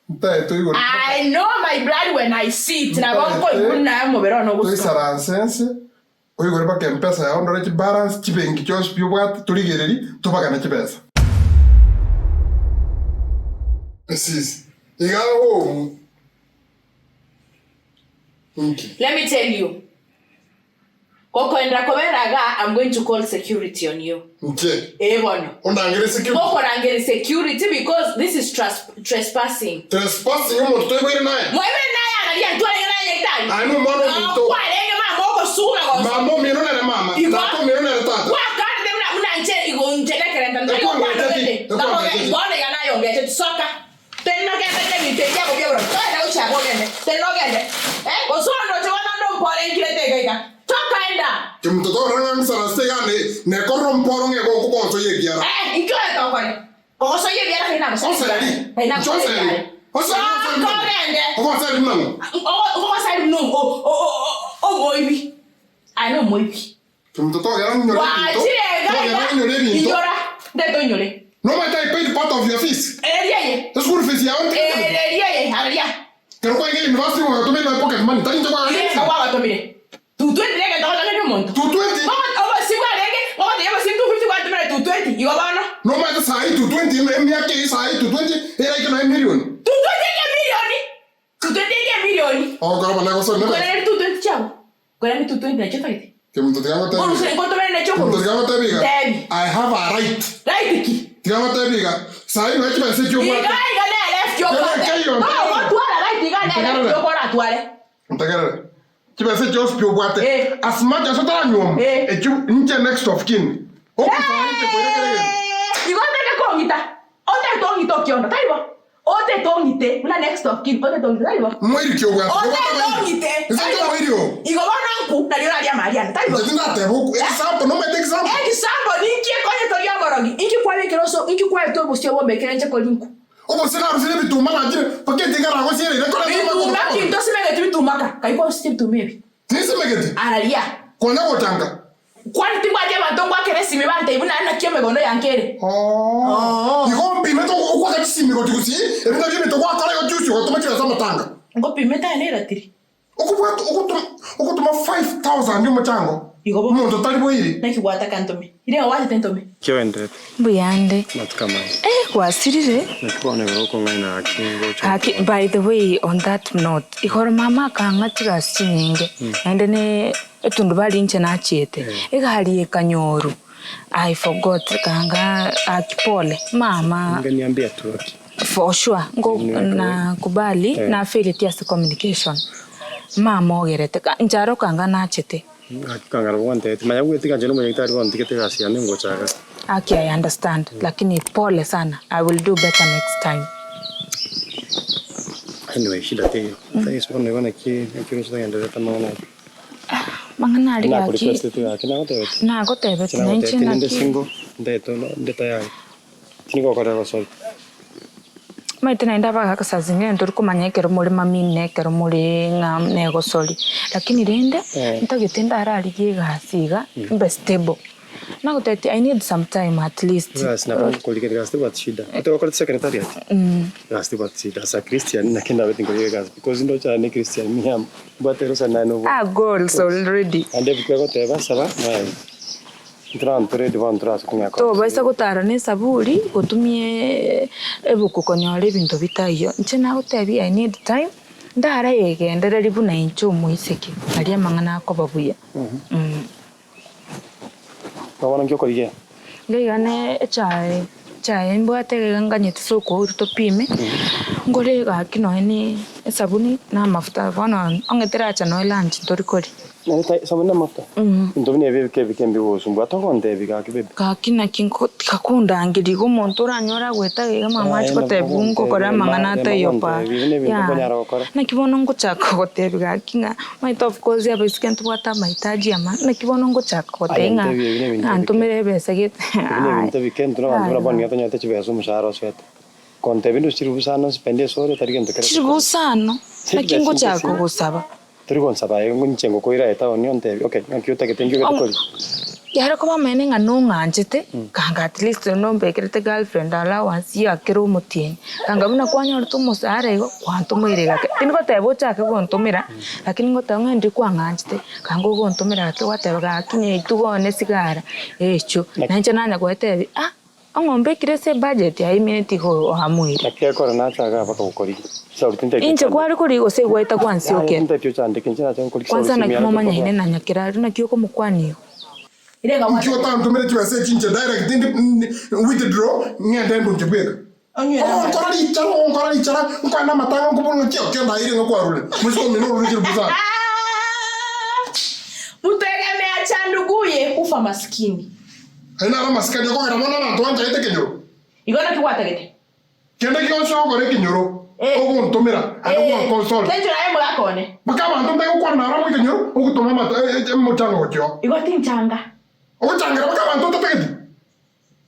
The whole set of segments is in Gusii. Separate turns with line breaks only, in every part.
Ntaete oigore
I know my blood when I see it, nabo nkoigwa buna omobere one ogosuka.
Toisaranse ense, oigore mpaka empesa yao ndore chibalance, chibenki chionsi pi obwate, torigererie, tobagane chibesa. Sis, iga home inki?
Let me tell you, Gokoenderera kobera igaa I'm going to call security on you.
Inche?
Ee bono.
Ondangere security?
Ngokorangeria security because this is trespassing.
Trespassing omonto toiboire naye?
Mwaibire naye araria ntwarenge naye nyagetari?
Aye nomwana ominto.
Noo kwarenge mama ogosuguma gose.
Mama omino nere mama,
Igo.
tata omino nere tata.
Gwakanete buna buna inche igo inche nekerenta ntari
Ekwangecheti,
gokwana bende.
ekwangecheti.
Bono iga naye ongecheti soka. Tenena ogende nebinto ebi biabo bi'oborori, togenda gochia abwo ogende, tenena ogende, eh, gose ondoche bono onde ompore nkirete iga iga, tokaenda.
Kemunto torora ng'a ng'isaransete iga ne nekorora omporo ng'a egokogosoyia ebiara.
Eh, inki oete okore? Kogosoyia ebiara tari nagosoyia ebiara,
Oseri,
tari
inche
nagosoyia
oseri,
ebiara.
oseri oseri
Soka
buna ng'o?
ogende.
Ogoseri buna ng'o?
Ogoseri buna omoibi, aye nomoibi.
Kemunto togera ng'inyore ebinto,
Gwachire iga
togera
iga,
ng'inyore ebinto.
inyora, ndete onyore.
Nomanyete I paid part of your fees.
Ereria eye.
Eschool fees yao ntigete.
Ereria eye, areria.
Kero kwainga university gwagatomire noe pocket money, tari inche kwagacha
Eye
esimi.
gwagatomire. 220 negento ogotomeria omonto.
220?
Bono obosie bwarenge, ngogotebia obosie 250 gwatomera 220, igo bono.
Nomanyete saii 220 emiaka eye saii 220 eraike noe emilion.
220 eke emilion? 220 eke emilion?
Ogokora bana gosonera.
Nkorere 220 chiago. Korende 220 nachio otagete?
Kemunto tiga ngotebi
Orusa
iga.
ngotomere nachio
Kemunto
okorusa.
tiga ngotebi iga.
Ntebi.
I have a right.
Right ki?
Tiga ngotebi iga. Sahi noe chibesa echio obwate.
Iga iga ne left
Kere
obwate.
nkeiyo
No
ntegerere.
ogotwara right iga ne left
Ntegerere.
okoratware.
Ntegerere. Chibesa echio onsi pi obwate.
Eh.
As much as otaranyuoma.
Eh.
Echio inche next of kin. Okosaha inche koira kera egento.
Eeh! Igo otake kong'ita. Otagete ong'ite okiondo, tari bo? Otete ong'ite, buna next of kin, otete ong'ite, tari bo?
Moiri ki obwate?
Otete
Obwate abairi?
ong'ite,
Inse
tari
inche
bo?
omoiri oo.
Igo bono nku, nario orarie amari ane, tari bo?
Inche tindateba okwo. Example, nomanyete example?
Example, ninki ekonye tori omorogi? Inki kwabekire ase inki kwaete obosio bombekere inche kori nku?
Obosio narusirie ebituma nachire mpaka etinga nagosiereire korende
Bituma
amagoro
ki?
kore.
Ntosimegeti bituma ka? Kai kwarusirie ebituma ebi?
Tinsimegeti.
Araria.
Konya gochanka.
Kwani timbwati abanto ngwakera esimi bantebie buna naki emegondo yanka ere?
Oo. Igo mpimete ogokwaka chisimi gochia gusii, ebi nabio ebinto gwakora igo chiusi ogotoma chibesa amatanga.
Ngopimete aye neratiri.
Okobwata ogotoma ogotoma 5000 omochango
Igo bo.
omonto tari boiri.
Naki gwataka ntome? Ire ng'a gwachete ntome.
Naki oenderete?
Mbuyande.
Amatuko amange.
Eh, gwasirire.
Naki bono igoro okong'aina gaki ngocha
Gaki,
okobora.
by the way on that note, igoro mama akang'a chigasi chinyinge, naende ne etundubari inche nachiete, egari ekanyorwa, I forgot kanga gaki pole, mama.
Ungeniambia tu gaki.
For sure, nko nakubali nafaileti ase communication, mama ogerete, inche aro kanga nachete.
Gaki kangana gwantebetie, manya gwetiga inche nomonyagitari bono ntigete egasi yane ngocha iga.
Aki I understand lakini pole sana I will do better next time.
Anyway shida teiyo. Thanks bono igo naki naki oroche togendererete amang'ana aya.
Amang'ana aria
Nako
gaki
requestete gaki nagotebetie.
nagotebetie na inche
Nagotebetie ninde
naki.
single ndete nde tayari. Tindi gokorera gosori.
Omanyete naende abagaka saa zingine ntori komanya ekero more mamini na ekero more ng'a negosori, lakini rende ntagete ndararigie egasi iga mbe stable. Nagotebetie I need some time at least.
Egasi nabo ngokorigeria egasi tebwati shida. Ote gokorete secretariat? Egasi tebwati shida. As a Christian naki ndabe tinkorigia egasi because ndoche aye ne Christian me am mbwate erusa naye nobwate.
Ah goals already.
Naende ebuku egoteba saba noegwe.
Tobaisa gotara nesaburi gotumia ebuku konyora ebinto bitaiyo. Inche nagotebia I need time, ndarayegendereria buna inche omoiseke, aria amang'ana akoba buya. Iga iga ne echae, echae mbwate iga iga nganyete ase okourwa topime, ngore gaki nonya ne esabuni na amafuta bono onye teracha nonya lunch ntori koria.
Esabuni na amafuta? Ebinto buna ebi ebike ebike mbigosumbua togontebi gaki baby.
Gaki naki nko tiga kondangeria iga omonto oranyore agoeta iga mama ache gotebiwa ngokora amang'ana ataiyo pa yaya. Naki bono ngochaka gotebi gaki ng'a omanyete of course abaiseke ntobwate amahitaji ama naki bono ngochaka gotebia ng'a ng'a ntomere ebesa gete
Ebi nebinto ebike intwe nabanto buna bono nigo tonyarete chibesa omoshahara osoete. Kontebia ndose chiribu isano nspende esore tari gento kere
Chiribu isano? Naki ngochaka gosaba.
Tori gonsaba aye inche ngokoira etaoni ontebie okay ng'aki otagete nki ogete koria.
Yare koba amaene ng'a nong'anchete, kanga at least nombekerete girlfriend allowance ya kera omotienyi, kanga buna kwanyorete omosara igo, kwantomeire gake. Tindi goteba ochake gontomera, lakini ngoteba ng'a ndiri kwang'anchete, kanga ogontomera gake gwateba gaki nyaitwe bono esigara echio. Na inche nanya goetebia ah, ong'o ombekire ase ebudget aye emineti igo oamuire.
Naki ekore nache iga mpaka gokorigia. Sauti nteti
Inche
ochandeke.
kware korigia gose gwaeta
Yaya
gwansiokera.
nteti ochandeke inche nache gokorigia
Kwanza
sauti
naki
emiaka
momanyaine
tokobua.
na Nyakerario naki okomokwania igo?
Inki otantomere chibesa echi inche direct ndi withdraw ng'ende ndunche bweka. Ogonkora richara ogonkora richara nkoenda amatanga nkobora ng'a ki okio ndaire ng'a kwarure. Moiseke omino orure chilifu isano.
Mutegemea cha nduguye hufa maskini.
Aye naro amasikani okogera bono abanto banchaete ekenyoro.
Igo naki gwatagete?
Kende gionsi ogokora ekenyoro, ogontomera, naende gwankonsole.
Tenchera aye omogaka one.
Mpaka abanto ntari gokwana nabarabwo ekenyoro, ogotoma omochango gochia oo.
Igo tinchanga.
Ogochangera mpaka abanto otatageti.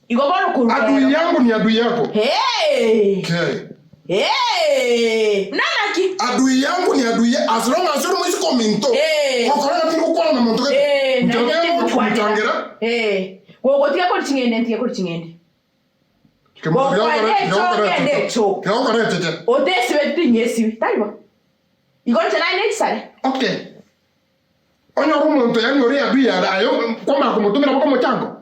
Igo bono korwa
Adui
rero.
yangu ni adui yako.
Hey!
Okay.
Hey! Buna naki?
Adui yangu ni adui ya as long as ore moiseke ominto.
Eh.
Gokora ng'a tindi gokwana na monto gete.
Eh,
Inche
naende
nabo
tingokwanera.
gochangera.
Eh, gogotiga kori ching'ende ntige kori ching'ende. Gokwana echo ogende echo.
Kegokora echeche.
Otesibeti tinyesibi, tari bo? Igo inche naye nechisare.
Okay. Onyore omonto yaani ore adui yare aye kwamanya komotomera mpaka omochango.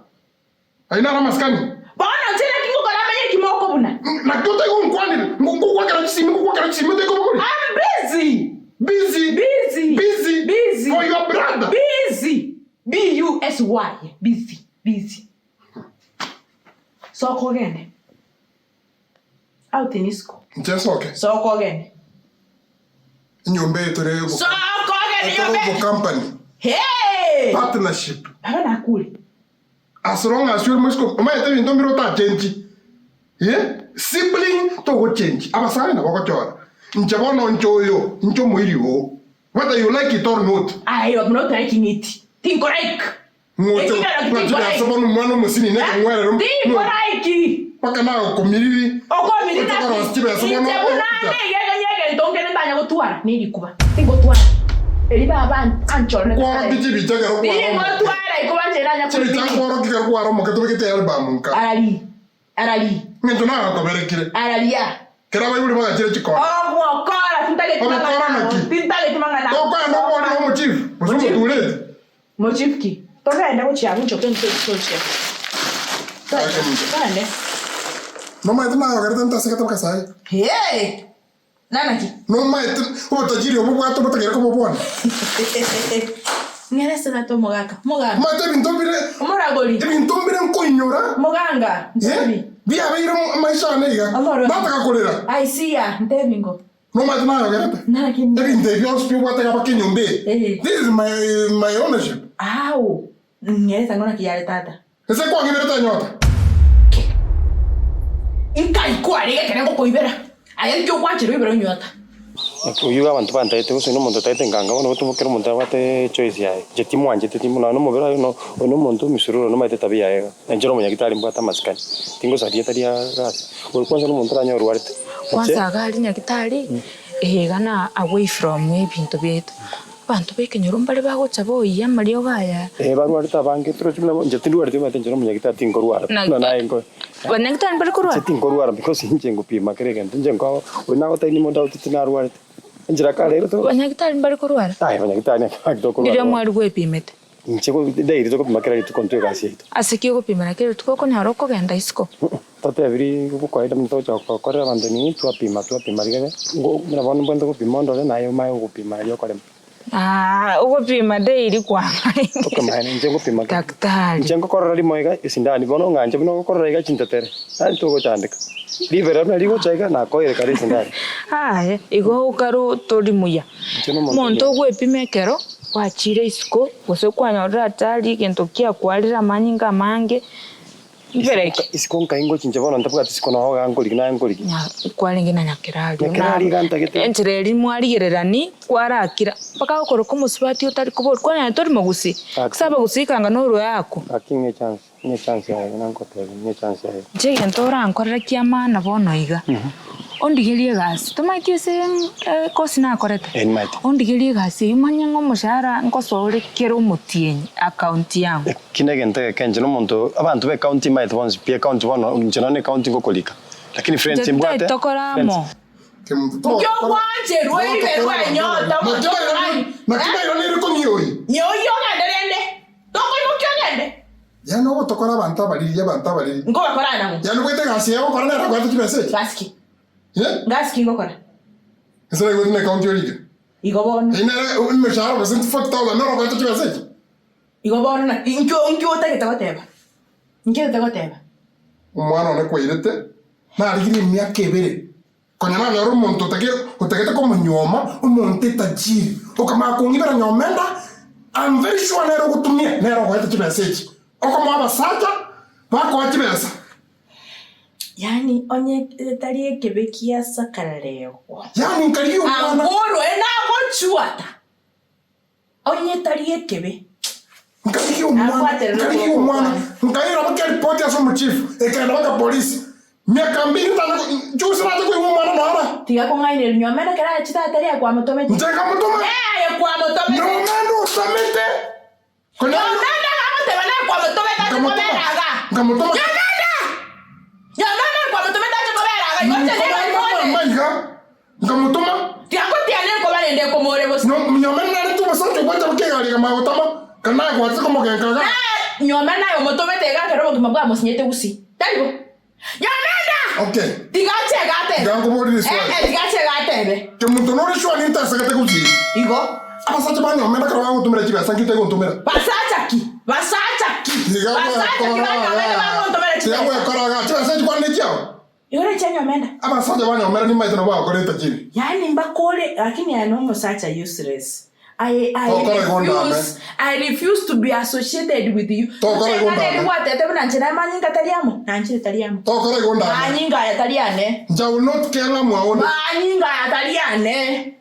Ayio naro amasikani.
Bono inche naki ngokora manye eki mokobuna?
Naki otari gonkwanera? Ngokwakera chisimi, ngokwakera chisimi otaikobogoria?
I'm busy.
Busy.
Busy.
Busy.
Busy.
For your brother.
Busy. B-U-S-Y. Busy. Busy. Soka ogende. Out in isiko.
Inche nsoke.
Soka ogende.
Enyomba eye tore obo-
Soka ogende
tore
nyomba.
obo company.
Hey!
Partnership.
Baba nakure.
As long as ore moisiko omanyete ebinto mbire otachenchi eh sibling togochenchi abasani nabo ogochora inche bono inche oyo inche omoiri oo whether you like it or not.
Aye buna otari king'iti. Tinkoraik.
Ng'ocho
Ekigera
ng'a chibesa
tinkoraik.
bono omwana omosinini ekeng'werero
Tinkoraiki.
mpaka nagokomiriri
Okomiriri
oche korosia
naki?
chibesa bono
Inche buna
ocha.
ande iga egento nkere ntanya gotwara nerikuba. Tingotwara. Eri baba anchorerete
Nkworokia
kare.
chibicha ekero kware omoke.
Tingotwara ikoba nche nanya
Chibicha
koribiki.
nkworokia ekero kware omoke tobekete album nka.
Arari. Arari.
Ng'encho nagokoberekire.
Araria.
Kera abaibori bagachire chikona.
Ogokora tintageti
Ogokora
mang'ana
naki?
Tintageti mang'ana
Tokoenda okwane na omochief gose omotureti.
Mochief ki? Togende gochia abwo nchoke ntochia. Togende.
Nomaete nayogerete ntasegete mpaka saii.
Hee! Nana ki?
Nomaete obotajiri obo obwate obotageire koba obwane.
Ng'ere ase tata omogaka. Omogaka.
Omanyete ebinto mbire
Omoragori.
ebinto mbire nkoinyora
Omoganga.
eh,
Ntebi.
biabeire amaisha ane iga.
Omorwani.
Nataka korera.
I see ya. Ntebi ngo.
Nomanyete nayogerete.
Nana ki?
Ebinto ebi bionsi pi obwate iga mpaka enyomba eye.
Eh.
This is my my ownership.
Ao. Ng'ere tang'o naki yare tata.
Ase kwang'iberete enyota.
Nkai kwarenge ekero ngokoibera, aye nki ogwanchera oibere onyota?
Oyio iga abanto bantaete gose nomonto otaete nganga bono gotoba kera omonto abwate echoice yaye. Inche timwanchete timo nonya nomobere oye no oyo nomonto omisururu nomanyete etabia yaye iga. Na inche nomonyagitari mbwate amasikani, tingosaria tari gasi. Oyo kwanza nomonto oranyore orwarete. Inche.
Kwanza iga aria nyagitari, iga na away from ebinto biaito. Abanto b'ekenyoro mbare bagocha boyia amariogo aya.
Eh, barwarete abange, torochi buna inche tindwareti omanyete inche nomonyagitari tinkorwara,
Na-
buna naye nko
Abanyagitari mbare korwara?
Inche tinkorwara because inche ngopima kera egento, inche nko oyo nagotebi nimo doubt tinarwarete, enchera kare ere to
Abanyagitari mbare korwara?
Aye abanyagitari naki baki tokorwara
Riria
bono.
mwari gwepimete?
Inche go daily tokopima kera rituko intwe egasi yaito.
Ase ki ogopimera kera rituko okonyora okogenda isiko?
Totebiri obokawaida buna togocha gokorera abanto nini twapima twapima rigere ngo buna bono mbwenerete gopima ondore naye omanye gopima nario okorema.
Aah ogopima daily kwang'ainire.
Okomaene inche ngopima kera
Daktari.
Inche ngokorora rimo iga esindani bono ng'a inche buna ogokorora iga chintetere nari togochandeka. Riberera buna rigocha iga nakoire kare esindani.
Aye igo okare tori muya.
Inche nomonto
Omonto ogwepima ekero gwachire isiko gose kwanyorire atari egento kiakwarire amanyinga amange. Mbereki.
Isiko nkai ngochincha bono ntabwati isiko noo iga nkorigi naye nkorigi.
Kwarenge na Nyakerario.
Nyakerario iga ntagete.
Enchera eria mwarigererani kwarakira mpaka okoroka omosubati otari koborwa kwanyora tori mogusii. Ase abagusii kanga norweako.
Gaki ng'e chance, ng'e chance yaye buna ngotebi ng'e chance yaye.
Inche egento orankorere kia maana bono iga. Ondigerie egasi, tomaeti ase ekosi nakorete?
Eh, nimaete.
Ondigerie egasi eyio manye ng'a omoshahara nkosoa ore kera omotienyi account yango.
Eki negento egeke inche nomonto, abanto ba ecounty mbaete bonsi pi ecounty bono inche nonya ne ecounty ngokorika, lakini friends
Inche
mbwate,
titari tokora
friends.
amo.
Nki ogwancherwa eriberwa enyota omonto omong'aini?
Naki bairanire kong'ia oyi?
Ng'ia oyio ogende rende, tokoimokia ogende.
Yaani ogotokora abanto abariri, abanto abariri.
Nkobakora nang'o?
Yaani obwate egasi eye ogokora nere akwete chibesa echi?
Gasi ki?
Eh?
Gasi ki ngokora?
Ase naigwete na ekaunti orike.
Igo bono.
Eyio nere emeshahara gose 40,000 nere okwete chibesa echi?
Igo bono na inki inki otagete goteba? Inki otagete goteba?
Omwana one kwairete, narigirie emiaka ebere. Konya nanyora omonto otake otagete komonyuoma, omonto etajiri, okamanya kong'ibera nyomenda, I'm very sure nere ogotumia, nere ogoete chibesa echi. Okomoa abasacha, bakoa chibesa.
Yaani onye etari ekebe kia sakararego.
Yaani nkarigia omwana.
Angorwe nagochuata. Onye tari ekebe.
Nkarigia omwana,
Nakwaterera
nkarigia
okoboko
omwana,
kwane.
nkaira mpaka eripoti ase omochifu, ekaenda mpaka polisi. Miaka mbiri ntanye ko- juzi nacha koigwa omwana noro.
Tiga kong'aineria nyomenda ekero aye chitata riaye kwamotomete.
Inche nkamotoma.
Eh, aye kwamotomete.
Nyomenda otamete. Konya-
Nyomenda agagoteba naye kwamotomete ache
Nkamotoma.
kobera iga.
Nkamotoma.
Nyomenda! Nyomenda kwamotomete ache kobera iga. Igo inche nigo
Nkamotoma
nkwane.
iga. Nkamotoma.
Tiagotiana enkoba rende ekomore bosa.
Nyomenda narente omosacha obwate bokegari iga magotama, kana nagwatire komogenka iga.
Nyomenda naye omotomete iga ekero obogima bwamosinyete gusii. Tari bo? Nyomenda!
Okay.
Tiga ache iga atebe.
Tiga nkoborie riswali.
Eh, eh, tiga ache iga atebe.
Kemunto nore sure nintasegete gusii?
Igo.
Abasacha ba Nyomenda ekero bagotumera chibesa nki otagontumera?
Basacha ki? Basacha ki?
Tiga
Basacha ki ba Nyomenda bagontomera
Tiga
chibesa?
gwekora iga, chibesa echi kwane nechiao?
Igoro chia Nyomenda.
Abasacha ba Nyomenda nimaete nabo bagokoreta chibi.
Yaani mbakore lakini aye nomosacha useless. I, I
Tokora igo ndame.
refuse, I refuse to be associated with you.
Tokora igo ndame.
Gwatete buna nche namanyinga tari amo, nanchire tari amo.
Tokora igo ndame.
Manyinga aya tari ane.
Nche I will not care ng'a mwaone.
Manyinga aya tari ane.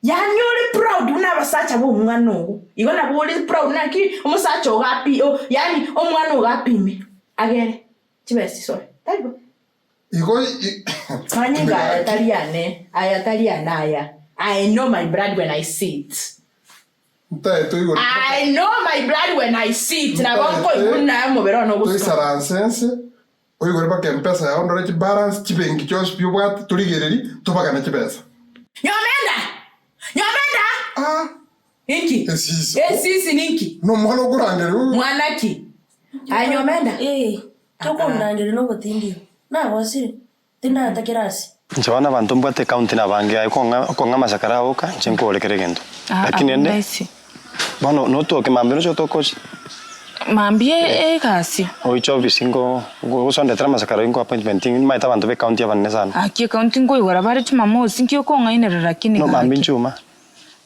Yaani ore proud buna abasacha ba omwana ogo. Igo nabo ore proud naki omosacha ogo api, o, yaani omwana ogo apime. Agere. Chibesa chisoe, tari bo?
Igo i-
Manyinga aya tari ane, aya tari ane aya. I know my blood when I see it.
Ntaete oigore
I know my blood when I see it. Nabo nkoigwa buna omobere one ogosuka.
toisaranse ense oigore mpaka empesa yao ndore chibalance chibenki chionsi pi obwate torigererie tobagane chibesa.
Nyomenda! Nyomenda!
Ah,
Inki?
Esisi.
Esisi ninki?
Nomwana okorangeria
Mwana ki? Aye Nyomenda.
Ee, tokondangeria nobotindi, nagosire, tindata kerasi.
Inche bono abanto mbwate ecounty nabange aye kong'a okong'a amasakara agoka inche nkore kera egento.
Ah,
Lakini
ah,
ende
ndaisi.
bono notoke mambia noche otokochi
Mambia egasi.
oiche office nko gose ondetere amasakara nko appointment nimaete abanto ba ecounty abanene sana.
Aki ecounty nkoigora bare jumamosi nki okong'ainerera lakini
No mambia
gaki.
nchuma.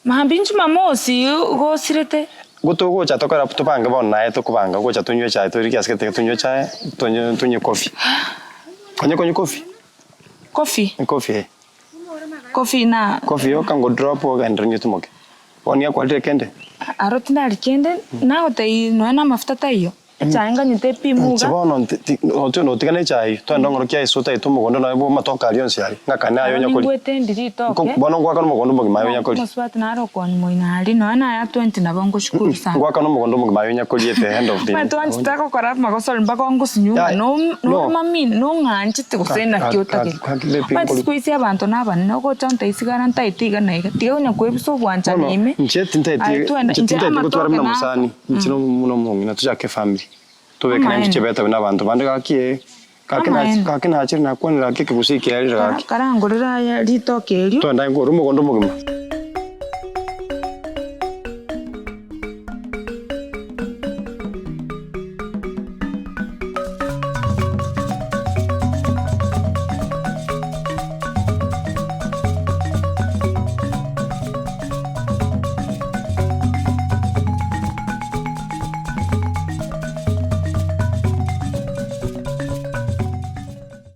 Mambia njumamosi gosirete.
Gotogocha tokore tobange bono naye tokobanga gocha tonywe echae tori kiasi gete tonywe echae tonywe tonywe coffee. Onye konywa coffee?
Coffee?
Coffee eh.
Coffee na.
Coffee yoka ngo drop ogende onywe timoke. Bono nigo akwarire kende?
Aro tindari kende, nagotebia nonya na amafuta taiyo. Echae nganyete epimu
Inche
iga.
bono nti- ti- otwe notigane echae eyio, twende ong'orokia ase otaete omogondo nonya bwa amatoke aria onsi aria, ng'akane aye
Aro
onya koria.
ningwete ndi
Nko
ritoke.
bono ngwakana omogondo omogima aye onya koria.
Omosubati nare okonywa moino aria, nonya naya 20 nabo ngoshukuru sana.
Ngwakana omogondo omogima aye onya koria at the end of the
Omanyete wanchete gokora amagoso aria mpaka ongosinywa ng'a
Yaya,
no-
no.
nomami nong'anchete gose naki otagete. Omanyete siku hizi abanto nabanene, ogocha ontebi sigara ntaete iga na iga, tiga konya koebisa obwanchani
Bono,
ime.
inche tintaeti
Aye twende,
inche
inche
tintaeti gotwara
amatoke
buna
naka.
mosani, inche buna omong'ina tochake efamiri. Tobeke naende
Amaene.
chibeta buna abanto bande gaki ee, gaki nachi
Amaene.
gaki nachire nakwanire gaki ekegusii kiarire gaki.
Karangorere aya ritoke erio.
Twende aye nkore omogondo omogima.